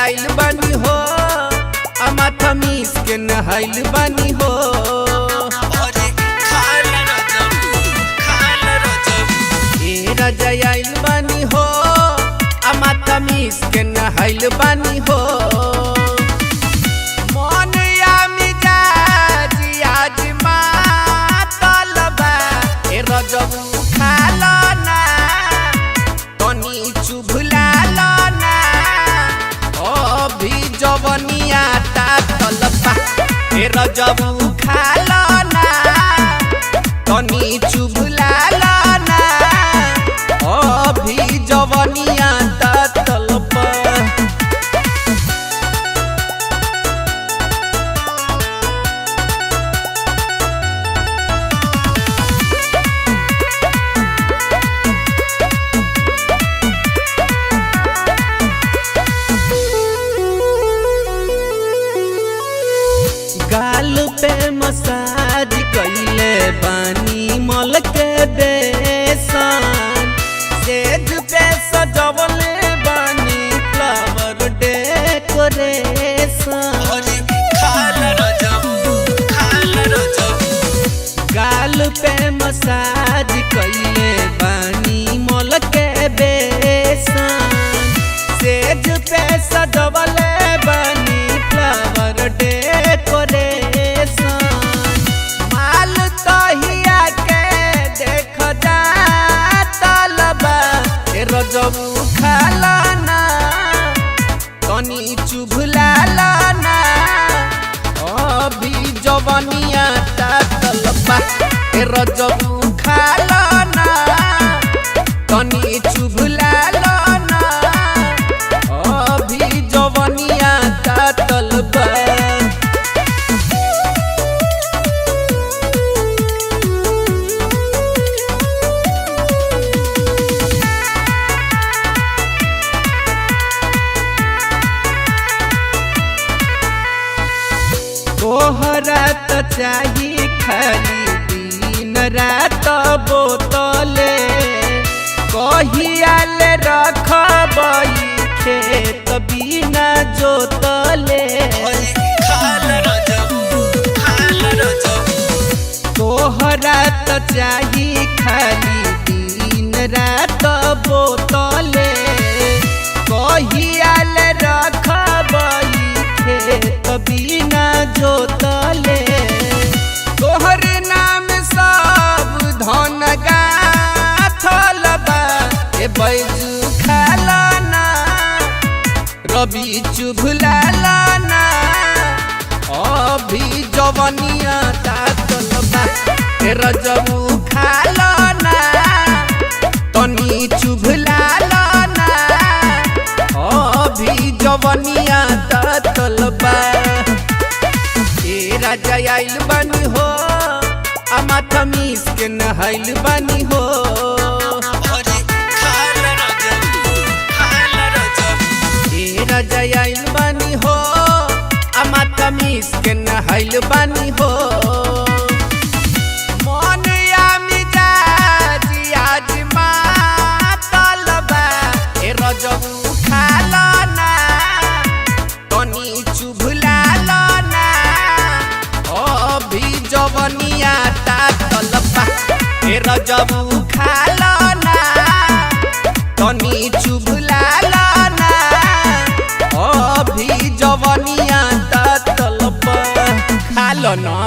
आइल बानी हो, आ माथा मीस के नहाइल बानी हो। अरे खाल रजबू, खाल रजबू। ए राजा आइल बानी हो, आ माथा मीस के नहाइल बानी हो। मन या मिजाज आज मातल बा, ए रजबू खाल ना, तनी चुभला ना, अभी जवनिया तातल बा। ए रजबू खाल ना, तनी चुभला ना, अभी जवनिया तातल बा। गाल पे मसाज कइले बानी मल के बेसन, सेज पे सजवले बानी फ्लावर डेकोरेशन। अरे खाल रजबू, खाल रजबू। गाल पे मसाज कइले बानी मल के बेसन, सेज पे सजवले बानी फ्लावर डेकोरेशन। माल तहिया के देख जा तलबा, ए रजबू खाला ना, तनी चुभला ना, अभी जवनिया तातल बा। ए रजबू खाला ना, तनी चुभला ना, अभी जवनिया तातल बा। तोहरा त चाही खाली दिन रात बोतले, कहियाल रखबई खेत बिना जोतले। अरे खाल रजबू, खाल रजबू। तोहरा त चाही खाली दिन रात बोतले, कहियाल रखबई खेत बिना जोतले। तोहर नाम सब धन गाथल बा, ए बैजू खाला ना, रवि चुभला ना, अभी जवनिया तातल बा। ए रजबू खाला ना, तनी चुभला ना, अभी जवनिया तातल बा। ए राजा आइल बानी हो, आ माथा मीस के नहाइल बानी हो। अरे खाल रजबू, खाल रजबू। ए राजा आइल बानी हो, आ माथा मीस के नहाइल बानी हो। मन या मिजाज आज मातल बा, ए रजबू खाल ना, तनी चुभला ना, अभी जवनिया तातल बा। ए रजबू खाल ना, तनी चुभला ना, अभी जवनिया तातल बा। खाल ना।